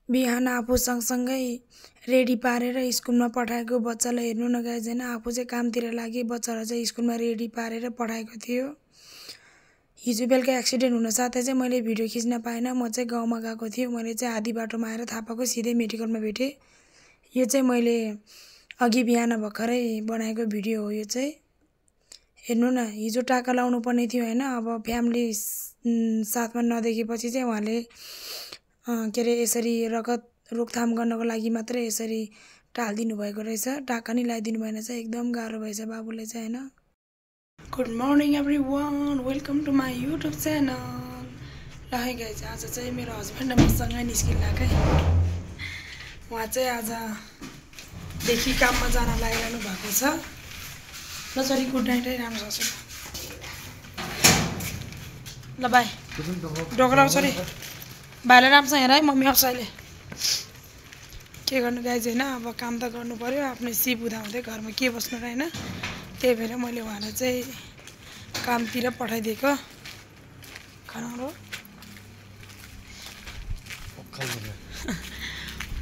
बिहान आफू सँगसँगै रेडी पारेर स्कुलमा पठाएको बच्चालाई हेर्नु न गाइज हैन। आफू चाहिँ कामतिर लागि बच्चालाई चाहिँ स्कुलमा रेडी पारेर पठाएको थियो। हिजो बेलुका एक्सिडेन्ट हुन साथै चाहिँ मैले भिडियो खिच्न पाएन। म चाहिँ गाउँमा गएको थिएँ। मैले चाहिँ आधी बाटोमा आएर थाहा पाएको सिधै मेडिकलमा भेटेँ। यो चाहिँ मैले अघि बिहान भर्खरै बनाएको भिडियो हो। यो चाहिँ हेर्नु न, हिजो टाका लाउनु पर्ने थियो हैन। अब फ्यामिली साथमा नदेखेपछि चाहिँ उहाँले के अरे यसरी रगत रोकथाम गर्नको लागि मात्रै यसरी टालिदिनु भएको रहेछ। टाका नि लगाइदिनु भएन चाहिँ एकदम गाह्रो भएछ बाबुले चाहिँ हैन। Good morning everyone, welcome to my YouTube channel. ल है गाइज, आज चाहिँ मेरो हस्बेन्ड र मसँगै निस्किनु है। उहाँ चाहिँ आजदेखि काममा जान लागिरहनु भएको छ। ल सरी, गुड नाइट है, राम्रो छ। ल बाई, डोक्रा सरी भाइलाई राम्रोसँग हेर है, मम्मी आउँछ अहिले। के गर्नु गाइज हैन, अब काम त गर्नु पर्यो। आफ्नो सिप हुँदाहुँदै घरमा के बस्नु र हैन। त्यही भएर मैले उहाँलाई चाहिँ कामतिर पठाइदिएको। खानाहरू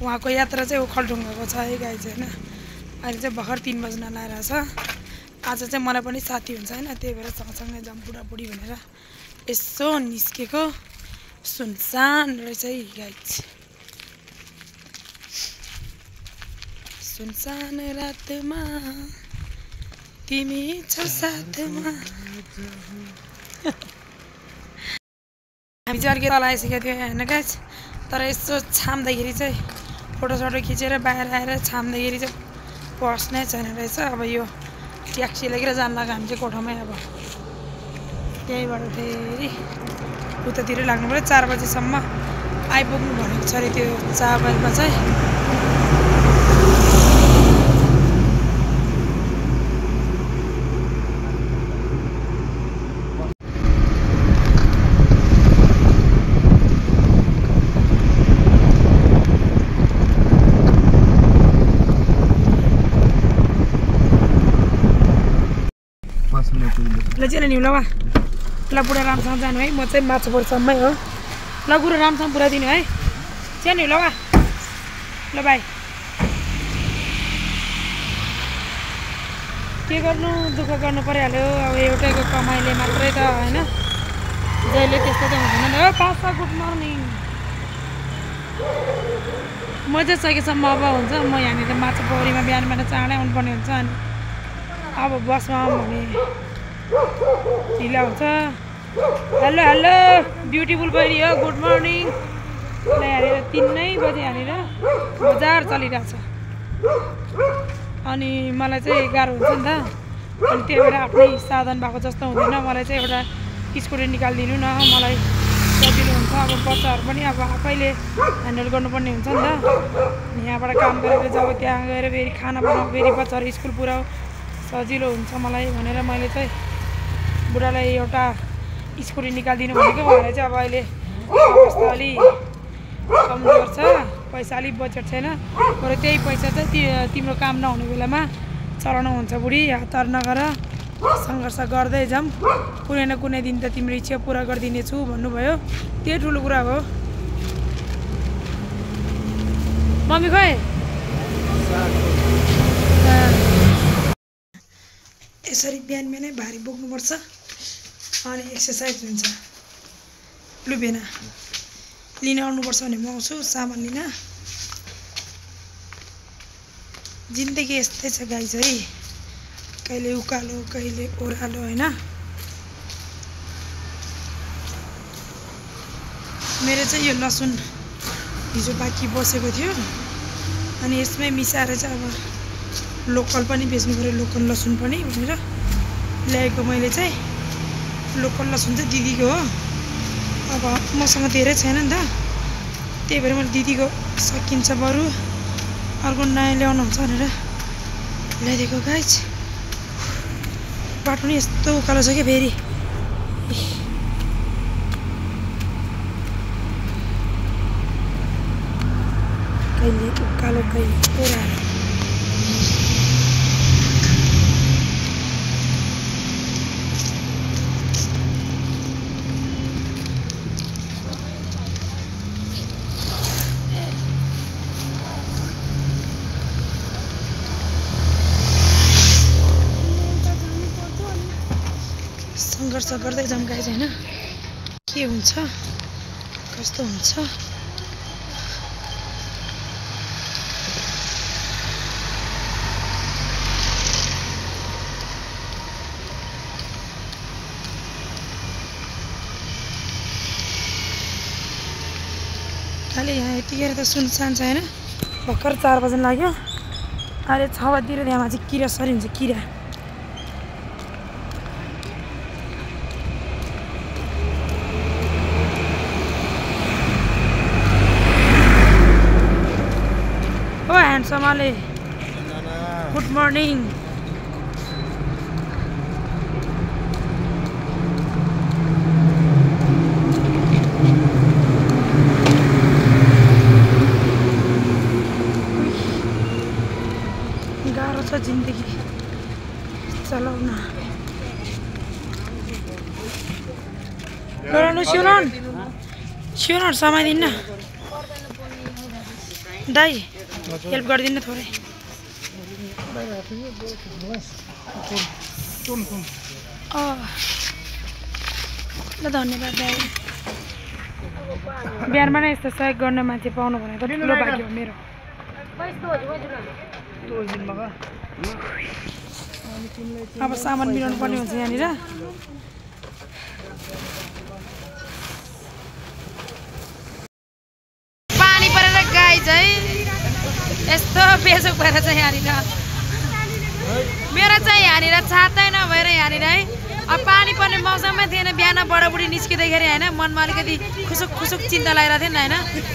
उहाँको यात्रा चाहिँ ओखलढुङ्गाको छ है गाइज हैन। अहिले चाहिँ भर्खर 3 बज्न लागिरहेछ। आज चाहिँ मलाई पनि साथी हुन्छ हैन, त्यही भएर सँगसँगै जाम बुढाबुढी भनेर यसो निस्केको। सुनसान रहेछ है गाइज, सुनसान रातमा तिमी छौ साथमा। हामी चाहिँ अलिकति तल आइसकेको थियो होइन गाइज। तर यसो छाम्दाखेरि चाहिँ फोटोसोटो खिचेर बाहिर आएर छाम्दाखेरि चाहिँ पस्नै छैन रहेछ। अब यो ट्याक्सी लगेर जान लाग्यो हामी चाहिँ कोठामै। अब त्यहीबाट फेरि उतातिर लाग्नु पऱ्यो। 4 बजीसम्म आइपुग्नु भनेको छ अरे त्यो चाबलमा चाहिँ। ल चाहिँ नि ल वा, ल बुढा राम्रोसँग जानु है। म चाहिँ माछा पोरसम्मै हो। ल गुरु राम्रोसँग पुऱ्याइदिनु है। चाहिँ नि ल वा, ल भाइ। के गर्नु, दुःख गर्नु परिहाल्यो। अब एउटैको कमाइले मात्रै त होइन, जहिले त्यस्तो त हुँदैन नि। हो पासा, गुड मर्निङ। म चाहिँ सकेसम्म अब हुन्छ, म यहाँनिर माछा पोखरीमा बिहान चाँडै आउनुपर्ने हुन्छ। अनि अब बसमा भने ढिला हुन्छ। हेलो हेलो ब्युटिफुल बहिनी हो, गुड मर्निङ। ल यहाँनिर 3 बजे यहाँनिर बजार चलिरहेछ। अनि मलाई चाहिँ गाह्रो हुन्छ नि त। अनि त्यही भएर आफ्नै साधन भएको जस्तो हुँदैन। मलाई चाहिँ एउटा स्कुटी निकालिदिनु न, मलाई सजिलो हुन्छ। अब बच्चाहरू पनि अब आफैले ह्यान्डल गर्नुपर्ने हुन्छ नि त। यहाँबाट काम गरेर जब त्यहाँ गएर फेरि खाना बनाऊ, फेरि बच्चाहरू स्कुल पुऱ्याऊ, सजिलो हुन्छ मलाई भनेर मैले चाहिँ बुढालाई एउटा स्कुटी निकालिदिनु भनेको। उहाँलाई चाहिँ अब अहिले अवस्था अलि कमजोर छ, पैसा अलिक बजेट छैन। बरु त्यही पैसा चाहिँ तिम्रो काम नहुने बेलामा चलाउनु हुन्छ। बुढी हतार नगर, सङ्घर्ष गर्दै जाऊँ, कुनै न कुनै दिन त तिम्रो इच्छा पुरा गरिदिनेछु भन्नुभयो। त्यही ठुलो कुरा हो। मम्मी खोइ यसरी बिहान बिहानै भारी बोक्नुपर्छ अनि एक्सर्साइज हुन्छ। लुबेना लिन आउनुपर्छ भने म आउँछु सामान लिन। जिन्दगी यस्तै छ गाइज है, कहिले उकालो कहिले ओह्रालो होइन। मेरो चाहिँ यो लसुन हिजो बाँकी बसेको थियो, अनि यसमै मिसाएर चाहिँ अब लोकल पनि बेच्नु पऱ्यो, लोकल लसुन पनि भनेर ल्याएको। मैले चाहिँ लोकल लसुन चाहिँ दिदीको हो। अब मसँग धेरै छैन नि त, त्यही भएर मैले दिदीको सकिन्छ बरु अर्को नयाँ ल्याउनु हुन्छ भनेर ल्याइदिएको गाइज। बाटो नि यस्तो उकालो छ कि फेरि कहिले उकालो कहिले ओह्रालो। संघर्ष गर्दै जाउँ गाइज हैन के हुन्छ कस्तो हुन्छ अहिले यहाँ यतिखेर त सुनसान छ हैन भर्खर 4 बजे लाग्यो अहिले 6 बजेतिर यहाँ माथि किरा सरी हुन्छ किरा ओ ह्यान्डसम आले गुड मर्निङ गाह्रो छ जिन्दगी चलाउन लौनु सिउन समाइदिन्न दाइ हेल्प गरिदिनु थोरै ल धन्यवाद दाइ बिहारमा नै यस्तो सहयोग गर्न मान्छे पाउनु भनेको ठुलो भाग्य हो मेरो अब सामान मिलाउनु पर्ने हुन्छ यहाँनिर पानी परेर गाई चाहिँ यस्तो बेसो भएर चाहिँ यहाँनिर मेरो चाहिँ यहाँनिर छातै नभएर यहाँनिर है अब पानी पर्ने मौसममै थिएन बिहान बडाबुडी निस्किँदैखेरि होइन मनमा अलिकति खुसुक खुसुक चिन्ता लागिरहेको थियो नि होइन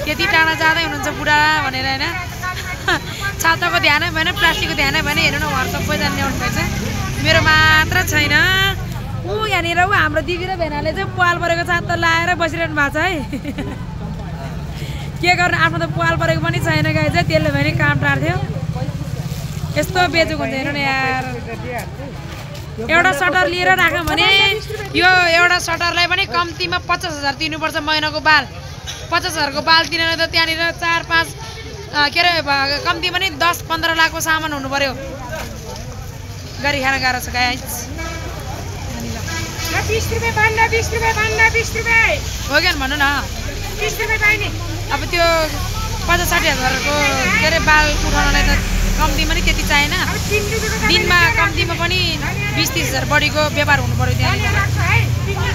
यति टाढा जाँदै हुनुहुन्छ बुढा भनेर होइन छाताको ध्यानै भएन प्लास्टिकको ध्यानै भएन हेर्नु न उहाँहरू सबैजना ल्याउनु भएछ मेरो मात्र छैन ऊ यहाँनिर ऊ हाम्रो दिदी र भेनाले चाहिँ पाल परेको छाता लाएर बसिरहनु भएको छ है के गर्नु आफ्नो त पाल परेको पनि छैन गाई चाहिँ त्यसले भने काम टार्थ्यो यस्तो बेचुक हुन्छ हेर्नु न यार एउटा सटर लिएर राख्यो भने यो एउटा सटरलाई पनि कम्तीमा 50,000 तिर्नुपर्छ महिनाको बाल 50,000 को बाल तिरेर त त्यहाँनिर 4-5 के अरे कम्ती पनि 10-15 लाखको सामान हुनु पर्यो गरी खान गाह्रो छ गाई 20 रुपैयाँ 20 रुपैयाँ हो क्या भन्नु न 20 रुपैयाँ पाइने अब त्यो 50-60 हजारको के अरे बाल उठाउनलाई त कम्तीमा नि त्यति चाहिएन दिनमा कम्तीमा पनि 20-30 हजार बढीको व्यापार हुनु पर्यो त्यहाँनिर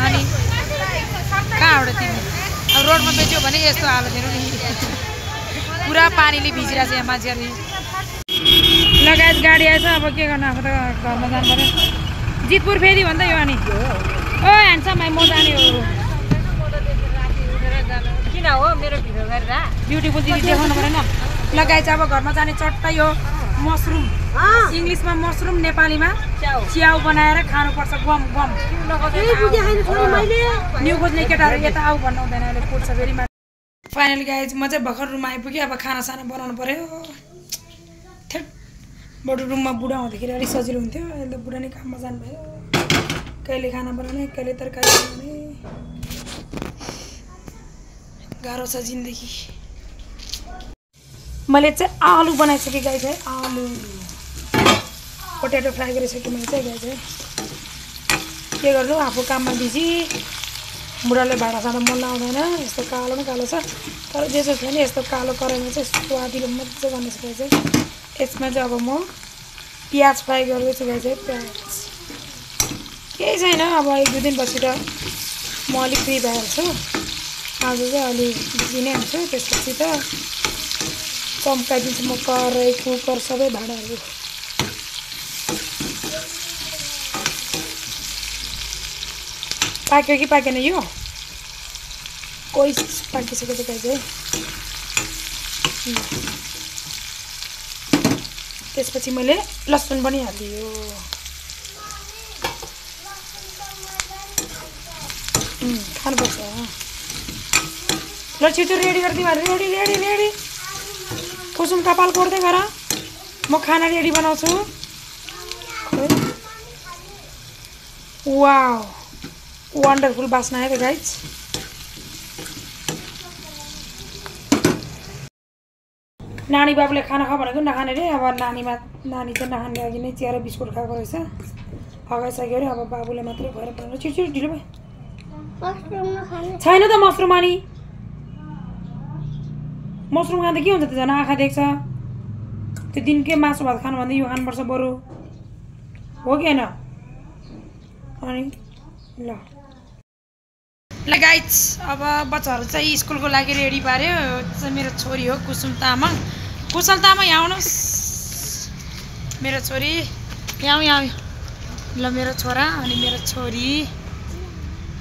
अनि कहाँबाट तिमी अब रोडमा बेच्यो भने यस्तो हालत हेर्नु नि पुरा पानीले भिजिरहेको छ यहाँ मान्छेहरू लगायत गाडी आएछ अब के गर्नु अब त घरमा जानु पर्यो जितपुर फेरि भन्दै यो अनि ओ ह्यान्डसम भाइ म जाने हो किन हो मेरो भिडियो गरेर ब्युटिफुल दिदी देखाउनु परेन लगायत अब घरमा जाने चट्टा यो मसरुम इङ्ग्लिसमा मसरुम नेपालीमा च्याउ बनाएर खानुपर्छ गम गम न्यु खोज्ने केटाहरू यता आऊ भन्नु हुँदैन अहिले पुग्छ फेरि फाइनली गाइज म चाहिँ भर्खर रुममा आइपुगेँ अब खानासाना बनाउनु पर्यो थेट बरु रुममा बुढा हुँदाखेरि अलिक सजिलो हुन्थ्यो अहिले त बुढा नै काममा जानुभयो कहिले खाना बनाउने कहिले तरकारी बनाउने गाह्रो छ जिन्दगी मैले चाहिँ आलु बनाइसकेँ गाइज है आलु पोटेटो फ्राई गरिसकेँ मैले चाहिँ गाइज है के गर्नु आफू काममा बिजी बुढाले भाँडासाँडा मन आउँदैन यस्तो कालो पनि कालो छ तर जे जस्तो नि यस्तो कालो कराईमा चाहिँ स्वादिलो मजा गर्नेछ गाई चाहिँ यसमा चाहिँ अब म प्याज फ्राई गर्दैछु गाई चाहिँ प्याज केही छैन अब 1-2 दिनपछि त म अलिक फ्री भइहाल्छु आज चाहिँ अलि बिजी नै हुन्छु त्यसपछि त चम्काइदिन्छु म कराई कुकर सबै भाँडाहरू पाक्यो कि पाकेन यो कोही पाकिसकेको छ गाई चाहिँ त्यसपछि मैले लसुन पनि हालिदियो खानुपर्छ ल छिटो रेडी गरिदिउँ रेडी रेडी रेडी कुसुम कपाल कोर्दै गर म खाना रेडी बनाउँछु वाउ वन्डरफुल बास्ना आयो गाइज नानी बाबुले खाना खा भनेको नखाने रे अब नानी चाहिँ नखाने लागि नै चिया र बिस्कुट खाएको रहेछ फगाइसक्यो अरे अब बाबुले मात्रै गएर पढ्नु छिटो ढिलो भयो मसरुम छैन त मसरुम अनि मसरुम खाँदा के हुन्छ त झन् आँखा देख्छ त्यो दिनकै मासु भात खानु भन्दा यो खानुपर्छ बरु हो कि होइन अनि ल गाइज अब बच्चाहरू चाहिँ स्कुलको लागि रेडी पार्यो चाहिँ मेरो छोरी हो कुसुम तामाङ कुशल तामाङ यहाँ आउनुहोस् मेरो छोरी यहाँ यहाँ ल मेरो छोरा अनि मेरो छोरी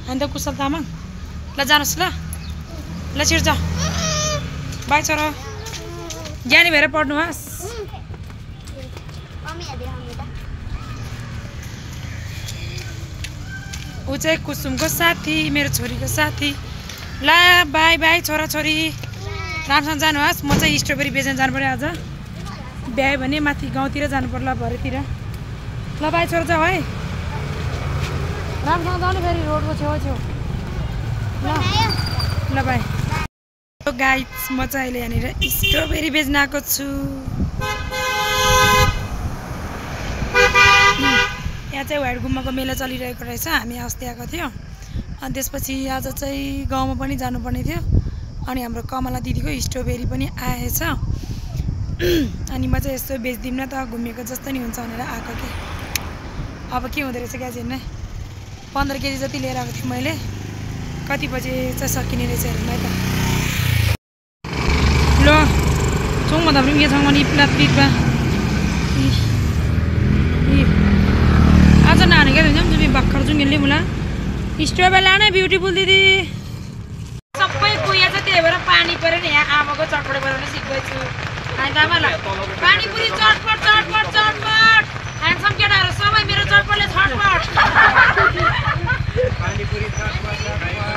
अनि त कुशल तामाङ ल जानुहोस् ल छिर्छ बाई छोरा ज्ञानी भएर पढ्नुहोस् ऊ चाहिँ कुसुमको साथी मेरो छोरीको साथी ल बाई बाई छोराछोरी राम्रोसँग जानुहोस् म चाहिँ स्ट्रबेरी बेच्न जानु पऱ्यो आज भ्यायो भने माथि गाउँतिर जानु पर्ला भरेतिर ल बाई छोरा जाऊ है राम्रोसँग जानु फेरि रोडको छेउ ल बाई गाइस म चाहिँ अहिले यहाँनिर स्ट्रबेरी बेच्न आएको छु यहाँ चाहिँ व्हाइट गुम्बाको मेला चलिरहेको रहेछ हामी अस्ति आएको थियौँ अनि त्यसपछि आज चाहिँ गाउँमा पनि जानुपर्ने थियो अनि हाम्रो कमला दिदीको स्ट्रबेरी पनि आएछ अनि म चाहिँ यस्तो बेच्दिउँ न त घुमेको जस्तो नि हुन्छ भनेर आएको कि अब के हुँदो रहेछ क्या चाहिँ 15 केजी जति लिएर आएको थिएँ मैले कति बजे चाहिँ सकिने रहेछ हेर्नु है त ल जाउँ भन्दा पनि के छ भने प्लाटमा आज नानी क्या जाऊँ तिमी भर्खर जाउँ यसले मुला स्ट्रबेरी लाने ब्युटिफुल दिदी सबै कुया चाहिँ त्यही भएर पानी पऱ्यो नि यहाँ आमाको चटपट बनाउन सिक्दैछु अनि आमालाई पानीपुरी चटपट चटपट चटपट ह्यान्डसम केटाहरू सबै मेरो चटपटले छटपट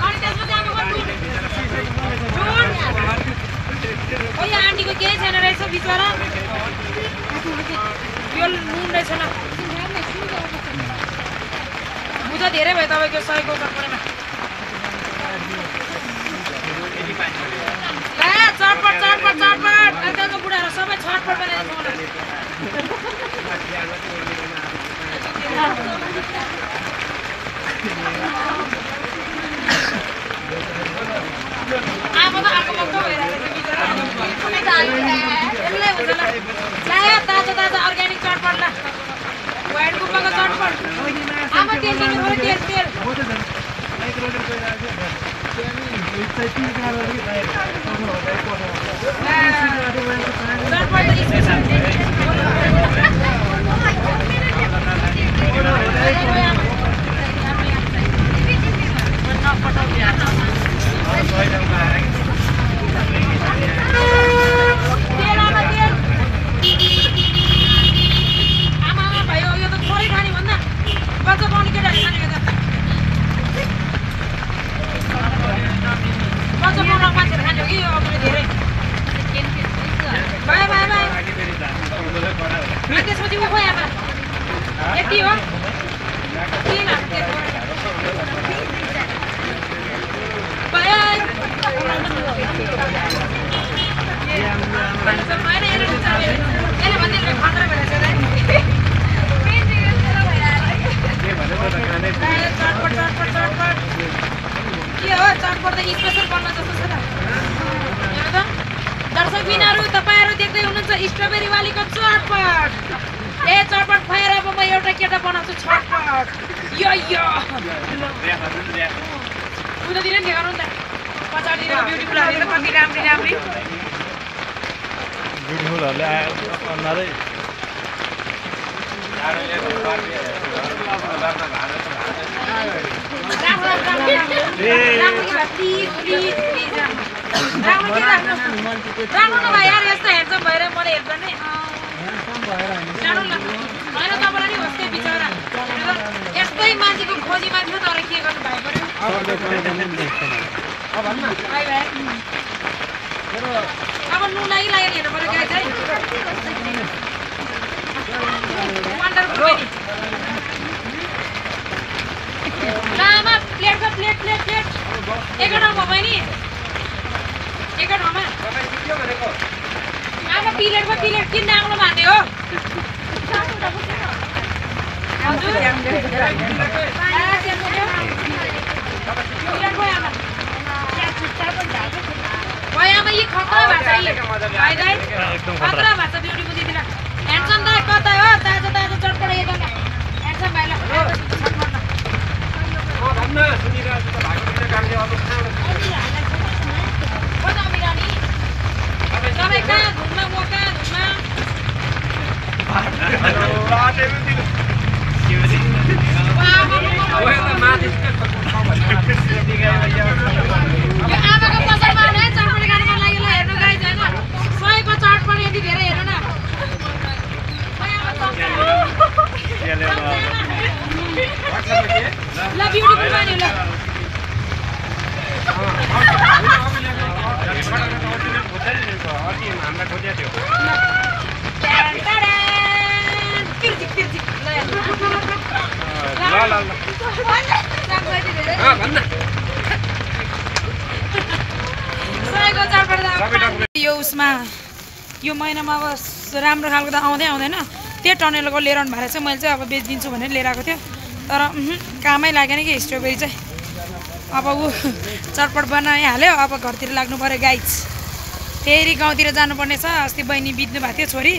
अनि त्यसपछि आमाको आन्टीको केही छैन रहेछ बिचरा यो नुन रहेछ ल बुझ धेरै भयो तपाईँको 100 को चटपटेमा चटपट चटपट चटपट अहिलेको बुढाहरू सबै छटपट बनाएर आमा त आएको मक्क भइरहेको ताजा ताजा अर्ग्यानिक चटपट ल व्हाइट गुम्बाको चटपट आमा तेल दिनु पऱ्यो तेल त्यसपछि उ खोइ आमा यति हो किन चटपट त स्पेसल बन्न जस्तो छ त दर्शक बिनाहरू तपाईँहरू देख्दै हुनुहुन्छ स्ट्रबेरी वालीको चटपट चटपट खुवाएर अब म एउटा केटा बनाउँछु छटपट यो उतातिर नि देखाउनु नि त पछाडि ब्युटिफुलहरूले त कति राम्री ब्युटिफुलहरूले अनुहारै राम्रो नभए यार यस्तो हेर्छौँ भएर मलाई हेर्छ नि होइन तपाईँलाई नि होस् बिचरा यस्तै मान्छेको खोजी मान्छे तर के गर्नु भाइ पऱ्यो अब नुन लागि लागेर हेर्नु पऱ्यो गाई चाहिँ वन्डरफुल आमा प्लेटको प्लेट एकै ठाउँमा भयो नि एकै ठाउँमा आमा प्लेट किन आउनु भन्ने हो भयामा यी खतरा भाषा यी भाइ दाइ खतरा भाषा ब्युटीफुल दिदीला ह्यान्डसम दाइ कता हो ताजा ताजा चटपट एकदम ह्यान्डसम भाइ ल म भन्न सुनिरहेको छु भागेर कामले अब हो त अमिरानी तपाईँ कहाँ घुम्न म कहाँ यो आमाको पसलमा आउनु है चटपटी खानु मन लाग्यो ल हेर्नु गाइज होइन 100 को चटपटी यति धेरै हेर्नु न ल ब्युटीफुल मान्यो ल हामीलाई खोज्या थियो यो उसमा यो महिनामा अब राम्रो खालको त आउँदै आउँदैन त्यो टनेलको लिएर आउनु भएको छ मैले चाहिँ अब बेचिदिन्छु भनेर लिएर आएको थियो तर कामै लागेन कि स्ट्रबेरी चाहिँ अब ऊ चटपट बनाइहाल्यो अब घरतिर लाग्नु पऱ्यो गाइज फेरि गाउँतिर जानुपर्ने छ अस्ति बहिनी बित्नु भएको थियो छोरी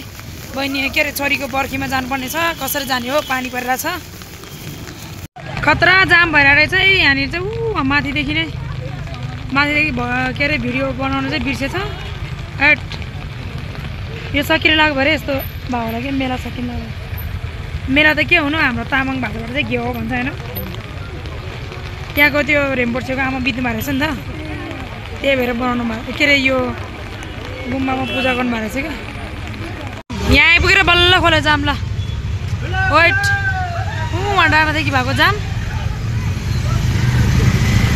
बहिनी के अरे छोरीको बर्खीमा जानुपर्ने छ कसरी जाने हो पानी परिरहेको छ खतरा जाम भइरहेको रहेछ यहाँनिर चाहिँ ऊ माथिदेखि नै माथिदेखि के अरे भिडियो बनाउनु चाहिँ बिर्सेछ एट यो सकिन लाग्यो भरे यस्तो भयो होला कि मेला सकिन लाग्यो मेला त के हुनु हाम्रो तामाङ भाषाबाट चाहिँ के हो भन्छ होइन त्यहाँको त्यो रेम्पोट छेउको आमा बित्नु भएको रहेछ नि त त्यही भएर बनाउनु भएको के अरे यो गुम्बामा पूजा गर्नु भएको रहेछ क्या यहाँ आइपुगेर बल्ल खोले जाम ल वेट उहाँ डाँडादेखि भएको जाम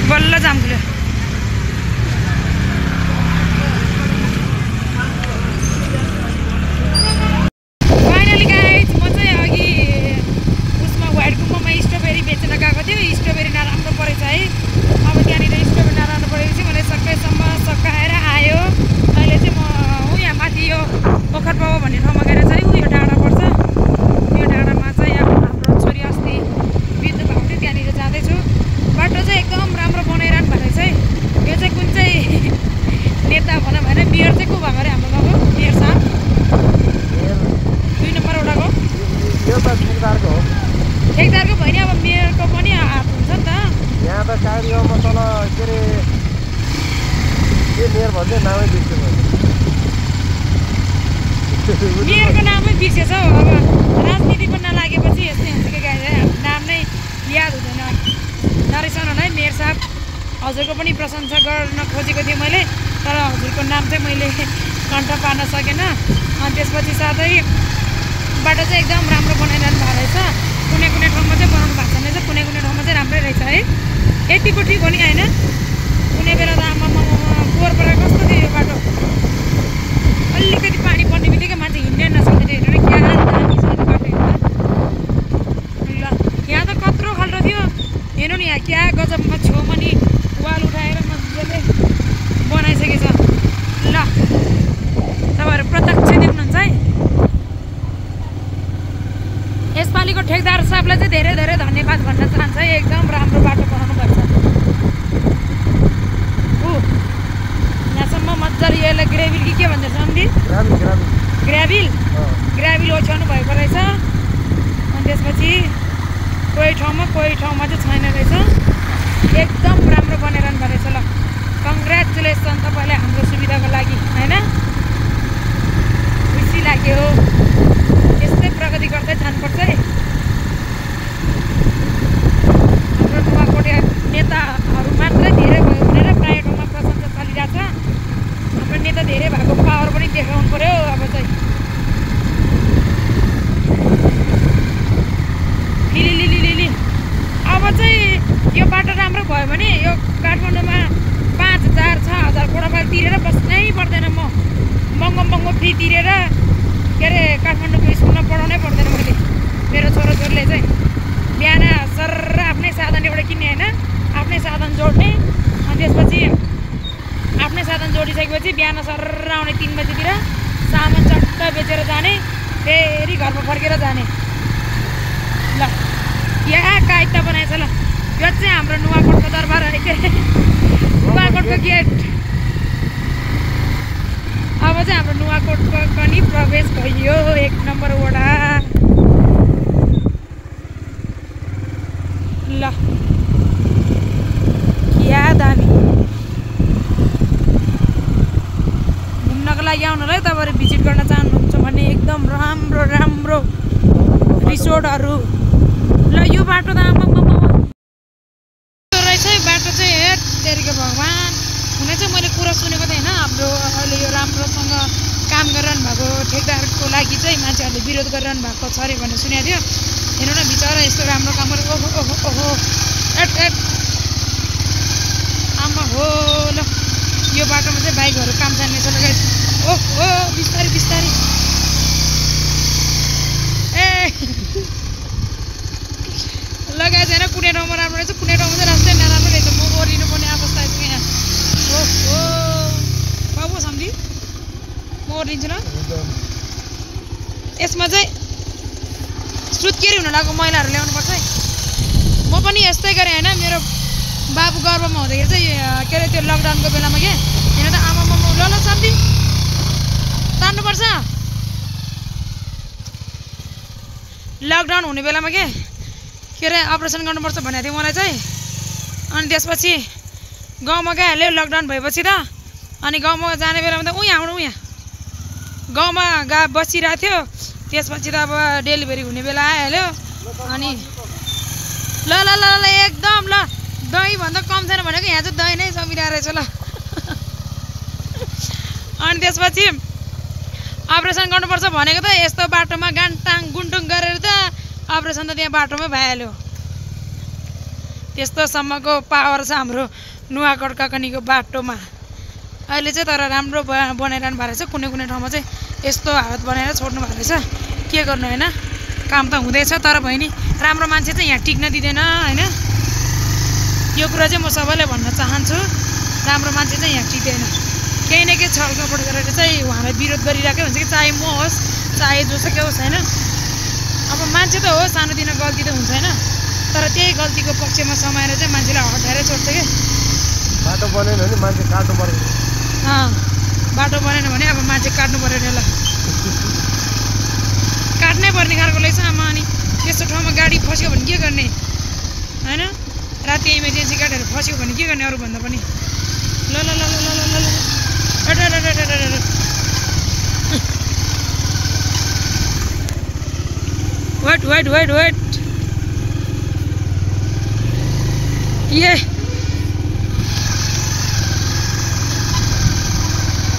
बल्ल जाम खुल्यो फाइनली गाइज म चाहिँ अघि उसमा व्हाइट गुम्बामा स्ट्रबेरी बेच्न गएको थियो स्ट्रबेरी नराम्रो परेछ है अब त्यहाँनिर स्ट्रबेरी नराम्रो परेपछि मैले सक्कैसम्म सकाएर आयो अहिले चाहिँ म यहाँ माथि यो पोखर बाबा भन्ने ठाउँमा गएर चाहिँ यो डाँडा पर्छ यो डाँडामा चाहिँ अब हाम्रो छोरी अस्ति बित्नु भएको थियो त्यहाँनिर जाँदैछु बाटो चाहिँ एकदम राम्रो बनाइरहनु भएको रहेछ है यो चाहिँ कुन चाहिँ नेता भनौँ भने मेयर चाहिँ को भएको अरे हाम्रो गाउँको मेयर साहब 2 नम्बर वडाको ठेकदारको भयो नि अब मेयरको पनि हात हुन्छ नि त यहाँ त कार्यमा तल के अरे के मेयर भन्दै नामै बिर्सेको मेयरको नामै बिर्सेछ हौ अब राजनीति पनि नलागेपछि यस्तै हुन्छ कि गाई नाम नै याद हुँदैन नरिसाउनु है मेयर साहब हजुरको पनि प्रशंसा गर्न खोजेको थिएँ मैले तर हजुरको नाम चाहिँ मैले कन्ठ पार्न सकेन अनि त्यसपछि साथै बाटो चाहिँ एकदम राम्रो बनाइरहनु भएको रहेछ कुनै कुनै ठाउँमा चाहिँ बनाउनु भएको छैन रहेछ कुनै कुनै ठाउँमा चाहिँ राम्रै रहेछ है यतिको ठिक हो नि होइन कुनै बेला त आमामा पोहोरबाट कस्तो थियो यो बाटो अलिकति पानी पर्ने बित्तिकै मान्छे हिँड्नै नसक्ने थियो हेर्नु क्या दामी छ यो बाटो ल यहाँ त कत्रो खाल्डो थियो हेर्नु नि यहाँ क्या गजबमा छेउमा नि वाल उठाएर मजाले बनाइसकेछ ल तपाईँहरू प्रत्यक्ष देख्नुहुन्छ है यसपालिको ठेकदार साहबलाई चाहिँ धेरै धेरै धन्यवाद भन्न चाहन्छ है एकदम राम्रो बाटो बनाउनु भएको छ यहाँसम्म मजाले यसलाई ग्रेभिल कि के भन्छ सम्झि ग्राभिल ओछ्याउनु भएको रहेछ अनि त्यसपछि कोही ठाउँमा चाहिँ छैन रहेछ एकदम राम्रो बनाइरहनु भएको रहेछ ल कङ्ग्रेचुलेसन तपाईँलाई हाम्रो सुविधाको लागि होइन खुसी लाग्यो यस्तै प्रगति गर्दै जानुपर्छ है हाम्रो नुवाकोटे नेताहरू मात्रै धेरै भयो भनेर प्रायः ठाउँमा प्रशंसा चलिरहेको छ हाम्रो नेता धेरै भएको पावर पनि देखाउनु पर्यो अब चाहिँ लिली अब चाहिँ यो बाटो राम्रो भयो भने यो काठमाडौँमा 5000 6000 बुढापाल तिरेर बस्नै पर्दैन म महँगो फी तिरेर के अरे काठमाडौँको स्कुलमा पढाउनै पर्दैन मैले मेरो छोराछोरीले चाहिँ बिहान सर आफ्नै साधन एउटा किन्ने होइन आफ्नै साधन जोड्ने अनि त्यसपछि आफ्नै साधन जोडिसकेपछि बिहान सर आउने 3 बजीतिर सामान चट्ट बेचेर जाने फेरि घरमा फर्केर जाने ल यहाँ कायदा बनाएछ ल यो चाहिँ हाम्रो नुवाकोटको दरबार है के नुवाकोटको गेट अब चाहिँ हाम्रो नुवाकोटको पनि प्रवेश भयो 1 नम्बर वडा ल क्या दामी घुम्नको लागि आउनुलाई तपाईँहरू भिजिट गर्न चाहनुहुन्छ भने एकदम राम्रो राम्रो रिसोर्टहरू ल यो बाटो त रहेछ बाटो चाहिँ हेट तेरिको भगवान् हुन चाहिँ मैले कुरा सुनेको थिएँ होइन हाम्रो अहिले यो राम्रोसँग काम गरिरहनु भएको ठेकदारको लागि चाहिँ मान्छेहरूले विरोध गरिरहनु भएको छ अरे भन्ने सुनेको थियो हेर्नु न बिचरा यस्तो राम्रो काम गरेर ओहो ओहो ओहो एट एट आमा हो ल यो बाटोमा चाहिँ बाइकहरू काम जान्ने छ लगाइ ओहो बिस्तारै बिस्तारै ए लगाए छैन कुनै ठाउँमा राम्रो रहेछ कुनै ठाउँमा चाहिँ रास्तै नराम्रो रहेछ म ओर्लिनु पर्ने अवस्था आइपुग्यो यहाँ ओहो बाबु सम्झी म ओर्लिन्छु ल यसमा चाहिँ सुत्केरी हुन लागेको मैलाहरू ल्याउनुपर्छ है म पनि यस्तै गरेँ होइन मेरो बाबु गर्भमा हुँदाखेरि चाहिँ के अरे त्यो लकडाउनको बेलामा के हेर्नु त आमा ल ल सम्झी तान्नुपर्छ लकडाउन हुने बेलामा के अरे अपरेसन गर्नुपर्छ भनेको थियो मलाई चाहिँ अनि त्यसपछि गाउँमा गइहाल्यो लकडाउन भएपछि त अनि गाउँमा जाने बेलामा त उहाँ आउनु यहाँ गाउँमा बसिरहेको थियो त्यसपछि त अब डेलिभरी हुने बेला आइहाल्यो अनि ल ल ल ल एकदम ल दही भन्दा कम छैन भनेको यहाँ चाहिँ दही नै जमिरहेको रहेछ ल अनि त्यसपछि अपरेसन गर्नुपर्छ भनेको त यस्तो बाटोमा गान्टाङ गुन्टुङ गरेर त अपरेसन त त्यहाँ बाटोमै भइहाल्यो त्यस्तोसम्मको पावर छ हाम्रो नुवाकोट काकनीको बाटोमा अहिले चाहिँ तर राम्रो बनाइरहनु भएको रहेछ कुनै कुनै ठाउँमा चाहिँ यस्तो हालत बनाएर छोड्नु भएको रहेछ के गर्नु होइन काम त हुँदैछ तर बहिनी राम्रो मान्छे चाहिँ यहाँ टिक्न दिँदैन होइन यो कुरा चाहिँ म सबैलाई भन्न चाहन्छु राम्रो मान्छे चाहिँ यहाँ टिक्दैन केही न केही छलकपट गरेर चाहिँ उहाँलाई विरोध गरिरहेकै हुन्छ कि चाहे म होस् चाहे जोसुकै होस् होइन अब मान्छे त हो सानोतिनो गल्ती त हुन्छ होइन तर त्यही गल्तीको पक्षमा समाएर चाहिँ मान्छेलाई हटाएर छोड्छ कि बाटो बनेन भने मान्छे काट्नु पर्यो बाटो बनेन भने अब मान्छे काट्नु पर्यो नि ल काट्नै पर्ने खालको रहेछ आमा अनि त्यस्तो ठाउँमा गाडी फस्यो भने के गर्ने होइन राति इमर्जेन्सी गाडीहरू फस्यो भने के गर्ने अरूभन्दा पनि ल ल ल ल ल ल वेट वेट वेट वेट ये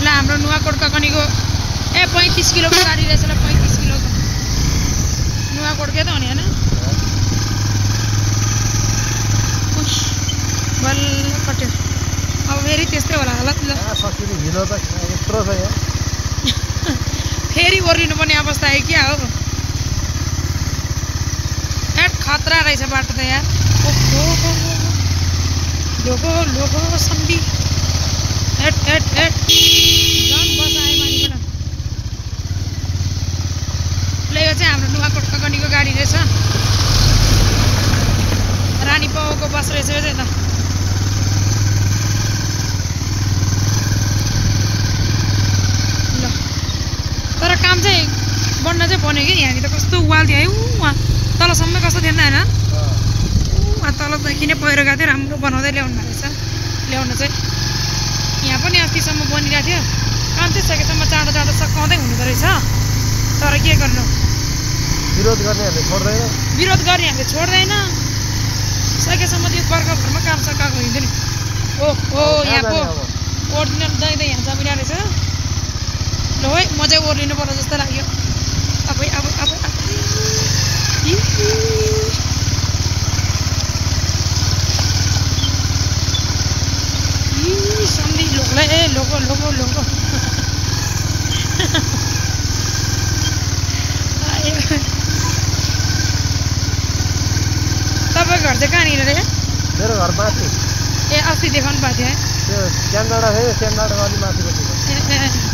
ल हाम्रो नुवाकोट काकनीको 35 किलोको गाडी रहेछ ल 35 किलोको नुवाकोटकै त हो नि होइन बल्ल कट्यो अब फेरि त्यस्तै होला हालत ल फेरि ओर्लिनु पर्ने अवस्था आयो क्या हो खतरा रहेछ बाटो त यार लोगो लोगो सम्धी एट एट एट झन् बसायो मानिबाट ल यो चाहिँ हाम्रो नुवाकोट काकनीको गाडी रहेछ रानी पाउको बस रहेछ यो चाहिँ त ल तर काम चाहिँ बन्न चाहिँ बन्यो कि यहाँनिर कस्तो उवाल थियो है उहाँ तलसम्म कस्तो थिएन होइन तलदेखि नै पहिरो गएको थियो राम्रो बनाउँदै ल्याउनु भएको रहेछ ल्याउनु चाहिँ यहाँ पनि अस्तिसम्म बनिरहेको थियो काम चाहिँ सकेसम्म चाँडो चाँडो सकाउँदै हुँदो रहेछ तर के गर्नु विरोध गर्नेहरूले छोड्दैन सकेसम्म त्यो बर्खाभरमा काम सकाएको हुँदैन ओहो यहाँको ओरिजिनल दही त यहाँ जमिरहेको रहेछ ल है म चाहिँ ओर्लिनु पर्छ जस्तो लाग्यो अब सम्झी लोकलाई लोको लोको लोको तपाईँको घर चाहिँ कहाँनिर रे मेरो घर माथि ए अस्ति देखाउनु भएको थियो है त्यो स्यानडाँडा थियो स्यानडाँडा अलि माथिको थियो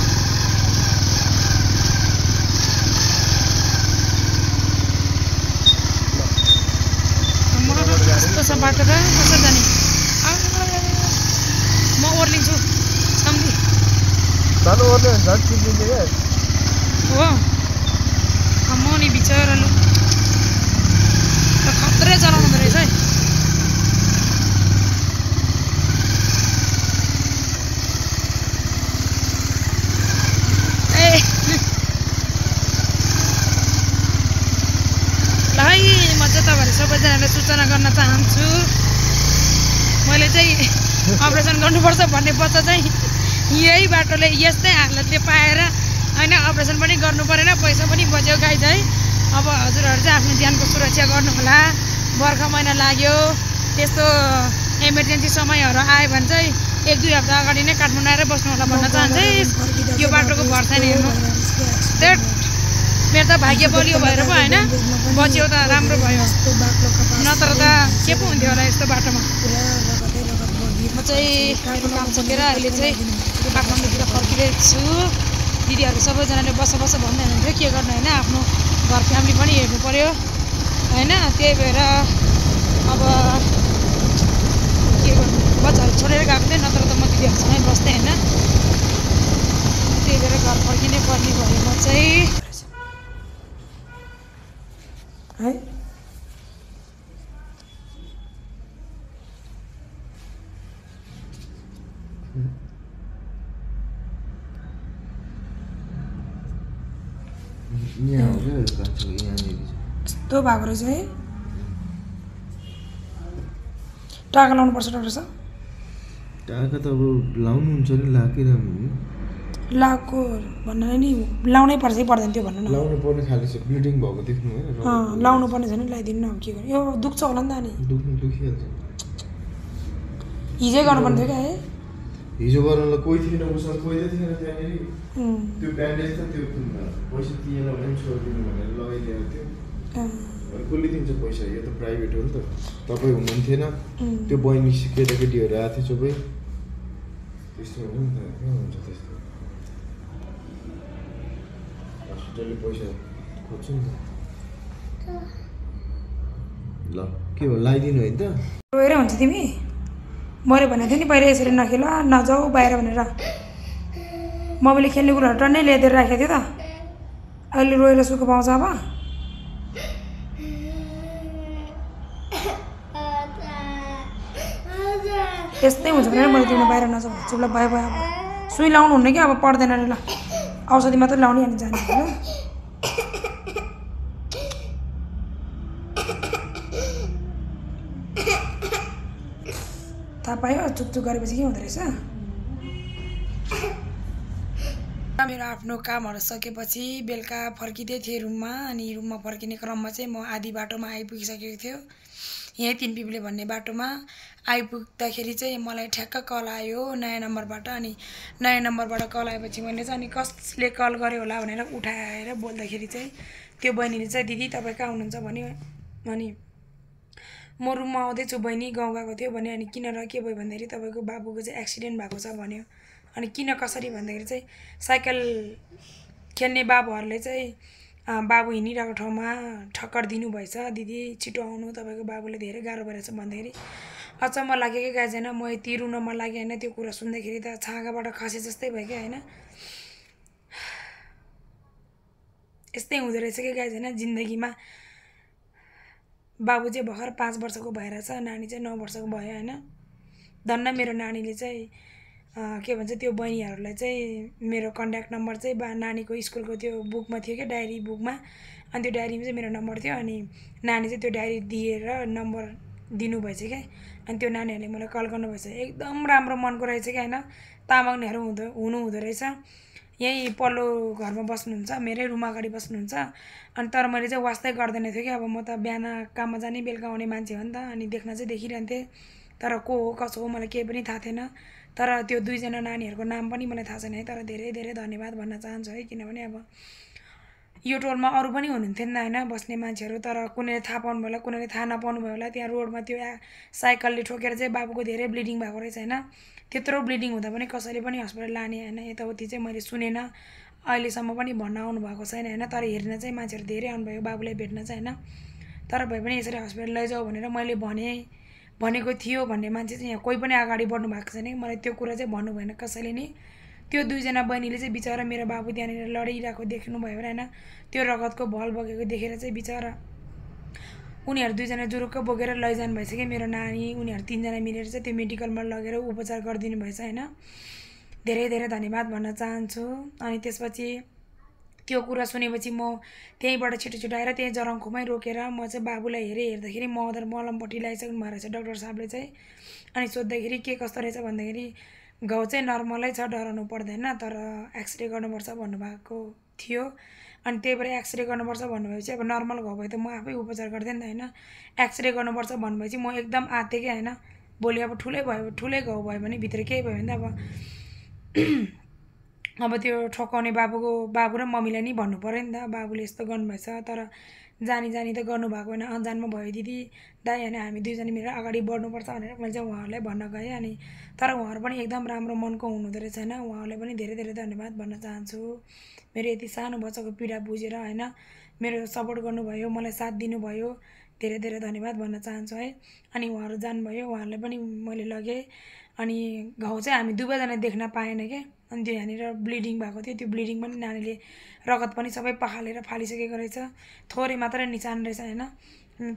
भएको त कसरी जाने म ओर्लिन्छु सम्झी झन् ओर्ने झन् चिन्दिन्छ क्या हो म नि बिचराले खत्रै चलाउनु हुँदो रहेछ है सबैजनालाई सूचना गर्न चाहन्छु मैले चाहिँ अपरेसन गर्नुपर्छ भन्ने बच्चा चाहिँ यही बाटोले यस्तै हालतले पाएर हैन अपरेसन पनि गर्नु परेन पैसा पनि बच्यो गाई चाहिँ अब हजुरहरु चाहिँ आफ्नो ज्यानको सुरक्षा गर्नु होला बर्खा महिना लाग्यो त्यस्तो इमर्जेन्सी समयहरु आयो भने चाहिँ 1-2 हप्ता अगाडि नै काठमाडौँ आएर बस्नु होला भन्न चाहन्छु यो बाटोको भर छैन हेर्नु मेरो त भाग्य बलियो भएर पो हैन बच्यो त राम्रो भयो नत्र त के पो हुन्थ्यो होला यस्तो बाटोमा म चाहिँ काम सकेर अहिले चाहिँ काठमाडौँतिर फर्किरहेको छु दिदीहरु सबैजनाले बस भन्दै हुनुहुन्थ्यो के गर्नु हैन आफ्नो घर फ्यामिली पनि हेर्नु पर्यो हैन त्यही भएर अब के गर्नु बच्चाहरु छोडेर गएको थिएँ नत्र त म दिदीहरुसँगै बस्थे हैन त्यही भएर घर फर्किनै पर्ने भयो म चाहिँ है यस्तो भएको रहेछ है टाका लाउनुपर्छ डाक्टर साहब टाका त अब लाउनुहुन्छ नि लाकिन लाको भन्नु नि लाउनै पर्छ पर्दैन त्यो भन्नु न लाउनु पर्ने खाली छ ब्लिडिङ भएको देख्नु हैन लाउनु पर्ने छैन लगाइदिनु न अब के गर्नु यो दुख्छ होला नि त अनि दुखिहाल्छ हिजै गर्नु पर्ने थियो क्या है हिजो गर्नलाई कोही थिएन उसँग कोही थिएन त्यहाँनेरि त्यो ब्यान्डेज त त्यो पैसा दिएन भने पनि छोडिदिनु भनेर लगाइदिएको थियो कसले दिन्छ पैसा यो त प्राइभेट हो नि त तपाईँ हुनुहुन्थेन त्यो बहिनी केटाकेटीहरू आएको थियो सबै त्यस्तो हो नि त के हुन्छ त्यस्तो हस्पिटलले पैसा खोज्छ नि त ल के हो लगाइदिनु है त रोएर हुन्छ तिमी मैले भनेको थिएँ नि पहिला यसरी नखेल नजाऊ बाहिर भनेर मम्मीले खेल्ने कुराहरू टन्नै ल्याइदिएर राखेको थियो त अहिले रोएर सुख पाउँछ अब यस्तै हुन्छ भनेर मैले तिमीलाई बाहिर नजाऊ भन्छु ल भयो भयो अब सुई लाउनु हुन्न कि अब पर्दैन अरे ल औषधि मात्रै लाउने अनि जाने होइन थाहा पायो चुकचुक गरेपछि के हुँदो रहेछ मेरो आफ्नो कामहरू सकेपछि बेलुका फर्किँदै थिएँ रुममा अनि रुममा फर्किने क्रममा चाहिँ म आधी बाटोमा आइपुगिसकेको थियो यहीँ 3 पिप्ले भन्ने बाटोमा आइपुग्दाखेरि चाहिँ मलाई ठ्याक्क कल आयो नयाँ नम्बरबाट अनि नयाँ नम्बरबाट कल आएपछि मैले चाहिँ अनि कसले कल गर्यो होला भनेर उठाएर बोल्दाखेरि चाहिँ त्यो बहिनीले चाहिँ दिदी तपाईँ कहाँ हुनुहुन्छ भन्यो अनि म रुममा आउँदैछु बहिनी गाउँ गएको थियो भने अनि किन र के भयो भन्दाखेरि तपाईँको बाबुको चाहिँ एक्सिडेन्ट भएको छ भन्यो अनि किन कसरी भन्दाखेरि चाहिँ साइकल खेल्ने बाबुहरूले चाहिँ बाबु हिँडिरहेको ठाउँमा ठक्कर दिनुभएछ दिदी छिटो आउनु तपाईँको बाबुले धेरै गाह्रो भइरहेछ भन्दाखेरि अचम्म लाग्यो कि गाइजन म यति रुन मन लाग्यो होइन त्यो कुरा सुन्दाखेरि त छाँगाबाट खसे जस्तै भयो क्या होइन यस्तै हुँदो रहेछ कि गाइजन जिन्दगीमा बाबु चाहिँ भर्खर 5 वर्षको भएर छ नानी चाहिँ 9 वर्षको भयो होइन धन्न मेरो नानीले चाहिँ के भन्छ त्यो बहिनीहरूलाई चाहिँ मेरो कन्ट्याक्ट नम्बर चाहिँ नानीको स्कुलको त्यो बुकमा थियो क्या डायरी बुकमा अनि त्यो डायरीमा चाहिँ मेरो नम्बर थियो अनि नानी चाहिँ त्यो डायरी दिएर नम्बर दिनुभएछ क्या अनि त्यो नानीहरूले मलाई कल गर्नुभएछ एकदम राम्रो मनको रहेछ क्या होइन तामाङहरू हुनुहुँदो रहेछ यहीँ पल्लो घरमा बस्नुहुन्छ मेरै रुम अगाडि बस्नुहुन्छ अनि तर मैले चाहिँ वास्तै गर्दैन थियो कि अब म त बिहान काममा जाने बेलुका आउने मान्छे हो नि त अनि देख्न चाहिँ देखिरहन्थेँ तर को हो कसो हो मलाई केही पनि थाहा थिएन तर त्यो 2 जना नानीहरूको नाम पनि मलाई थाहा छैन है तर धेरै धेरै धन्यवाद भन्न चाहन्छु है किनभने अब यो टोलमा अरू पनि हुनुहुन्थ्यो नि होइन बस्ने मान्छेहरू तर कुनैले थाहा पाउनु भयो होला कुनैले थाहा नपाउनु भयो होला त्यहाँ रोडमा त्यो साइकलले ठोकेर चाहिँ बाबुको धेरै ब्लिडिङ भएको रहेछ होइन त्यत्रो ब्लिडिङ हुँदा पनि कसैले पनि हस्पिटल लाने होइन यताउति चाहिँ मैले सुनेन अहिलेसम्म पनि भन्न आउनु भएको छैन होइन तर हेर्न चाहिँ मान्छेहरू धेरै आउनुभयो बाबुलाई भेट्न चाहिँ होइन तर भए पनि यसरी हस्पिटल लैजाऊ भनेर मैले भने भनेको थियो भन्ने मान्छे चाहिँ यहाँ कोही पनि अगाडि बढ्नु भएको छैन। मलाई त्यो कुरा चाहिँ भन्नु भएन कसैले नि। त्यो दुईजना बहिनीले चाहिँ बिचरा मेरो बाबु त्यहाँनिर लडिरहेको देख्नुभयो र होइन, त्यो रगतको भल बगेको देखेर चाहिँ बिचरा उनीहरू दुईजना जुरुक्क बोकेर लैजानु भएछ कि मेरो नानी। उनीहरू तीनजना मिलेर चाहिँ त्यो मेडिकलमा लगेर उपचार गरिदिनु भएछ होइन। धेरै धेरै धन्यवाद भन्न चाहन्छु। अनि त्यसपछि त्यो कुरा सुनेपछि म त्यहीँबाट छिटो छिटो आएर त्यहीँ जरङखोमै रोकेर म चाहिँ बाबुलाई हेर्दाखेरि मलमपट्टि लगाइसक्नु भएको रहेछ डाक्टर साहबले चाहिँ। अनि सोद्धाखेरि के कस्तो रहेछ भन्दाखेरि घाउ चाहिँ नर्मलै छ, डराउनु पर्दैन, तर एक्सरे गर्नुपर्छ भन्नुभएको थियो। अनि त्यही भएर एक्सरे गर्नुपर्छ भन्नुभएपछि अब नर्मल घाउ भयो त म आफै उपचार गर्थेँ नि त होइन। एक्सरे गर्नुपर्छ भन्नुभएपछि म एकदम आँटेँ कि होइन। भोलि अब ठुलै घाउ भयो भने भित्र केही भयो भने त अब त्यो ठोकाउने बाबु र मम्मीलाई नि भन्नु पऱ्यो नि त, बाबुले यस्तो गर्नुभएछ। तर जानी त गर्नुभएको होइन, अनजानमा भयो दिदी दाइ होइन, हामी दुईजना मिलेर अगाडि बढ्नुपर्छ भनेर मैले चाहिँ उहाँहरूलाई भन्न गएँ। अनि तर उहाँहरू पनि एकदम राम्रो मनको हुनुहुँदो रहेछ होइन। उहाँहरूलाई पनि धेरै धेरै धन्यवाद भन्न चाहन्छु। मेरो यति सानो बच्चाको पीडा बुझेर होइन मेरो सपोर्ट गर्नुभयो, मलाई साथ दिनुभयो, धेरै धेरै धन्यवाद भन्न चाहन्छु है। अनि उहाँहरू जानुभयो, उहाँहरूलाई पनि मैले लगेँ। अनि घाउ चाहिँ हामी दुवैजना देख्न पाएन क्या। अनि त्यो यहाँनिर ब्लिडिङ भएको थियो, त्यो ब्लिडिङ पनि नानीले रगत पनि सबै पखालेर फालिसकेको रहेछ। थोरै मात्रै निशान रहेछ होइन,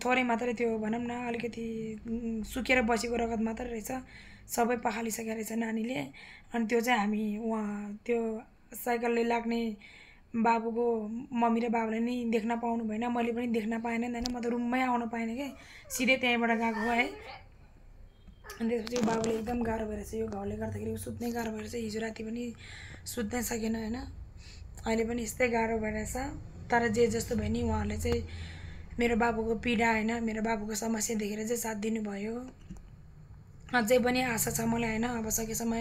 थोरै मात्रै त्यो भनौँ न अलिकति सुकेर बसेको रगत मात्रै रहेछ, सबै पखालिसकेको रहेछ नानीले। अनि त्यो चाहिँ हामी त्यो साइकलले लाग्ने बाबुको मम्मी र बाबुले नि देख्न पाउनु भएन, मैले पनि देख्न पाएन नि होइन। म त रुममै आउनु पाएन कि, सिधै त्यहीँबाट गएको हो है। अनि त्यसपछि बाबुले एकदम गाह्रो भइरहेछ, यो घाउले गर्दाखेरि सुत्नै गाह्रो भइरहेछ। हिजो राति पनि सुत्नै सकेन होइन, अहिले पनि यस्तै गाह्रो भइरहेछ। तर जे जस्तो भयो नि उहाँहरूले चाहिँ मेरो बाबुको पीडा होइन, मेरो बाबुको समस्या देखेर चाहिँ साथ दिनुभयो। अझै पनि आशा छ मलाई होइन, अब सकेसम्म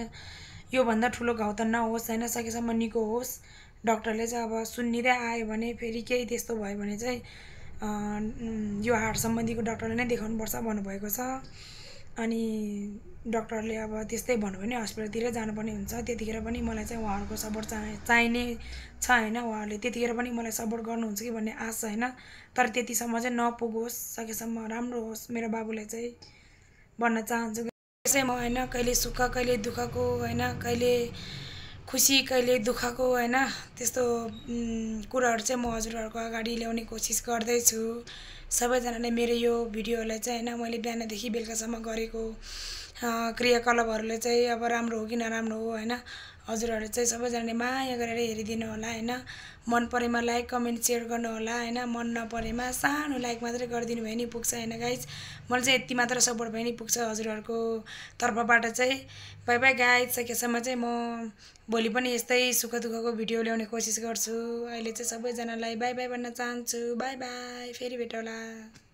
योभन्दा ठुलो घाउ त नहोस् होइन, सकेसम्म निको होस्। डक्टरले चाहिँ अब सुन्निँदै आयो भने फेरि केही त्यस्तो भयो भने चाहिँ यो हार्ट सम्बन्धीको डक्टरले नै देखाउनुपर्छ भन्नुभएको छ। अनि डक्टरले अब त्यस्तै भन्नुभयो भने हस्पिटलतिर जानुपर्ने हुन्छ। त्यतिखेर पनि मलाई चाहिँ उहाँहरूको सपोर्ट चाहिने छ होइन। उहाँहरूले त्यतिखेर पनि मलाई सपोर्ट गर्नुहुन्छ कि भन्ने आश छ होइन। तर त्यतिसम्म चाहिँ नपुगोस्, सकेसम्म राम्रो होस् मेरो बाबुलाई चाहिँ भन्न चाहन्छु। त्यसै म होइन कहिले सुख कहिले दुःखको होइन, कहिले खुसी कहिले दुःखको होइन, त्यस्तो कुराहरू चाहिँ म हजुरहरूको अगाडि ल्याउने कोसिस गर्दैछु। सबैजनाले मेरो यो भिडियोलाई चाहिँ होइन मैले बिहानदेखि बेलुकासम्म गरेको क्रियाकलापहरूले चाहिँ अब राम्रो हो कि नराम्रो हो होइन, हजुरहरूले चाहिँ सबैजनाले माया गरेर हेरिदिनु होला होइन। मन परेमा लाइक कमेन्ट सेयर गर्नु होला होइन, मन नपरेमा सानो लाइक मात्रै गरिदिनु भयो नि पुग्छ होइन गाइज। मलाई चाहिँ यति मात्र सपोर्ट भयो नि पुग्छ हजुरहरूको तर्फबाट चाहिँ। बाई बाई गाइज, सकेसम्म चाहिँ म भोलि पनि यस्तै सुख दुःखको भिडियो ल्याउने कोसिस गर्छु। अहिले चाहिँ सबैजनालाई बाई बाई भन्न चाहन्छु। बाई बाई, फेरि भेटौँला।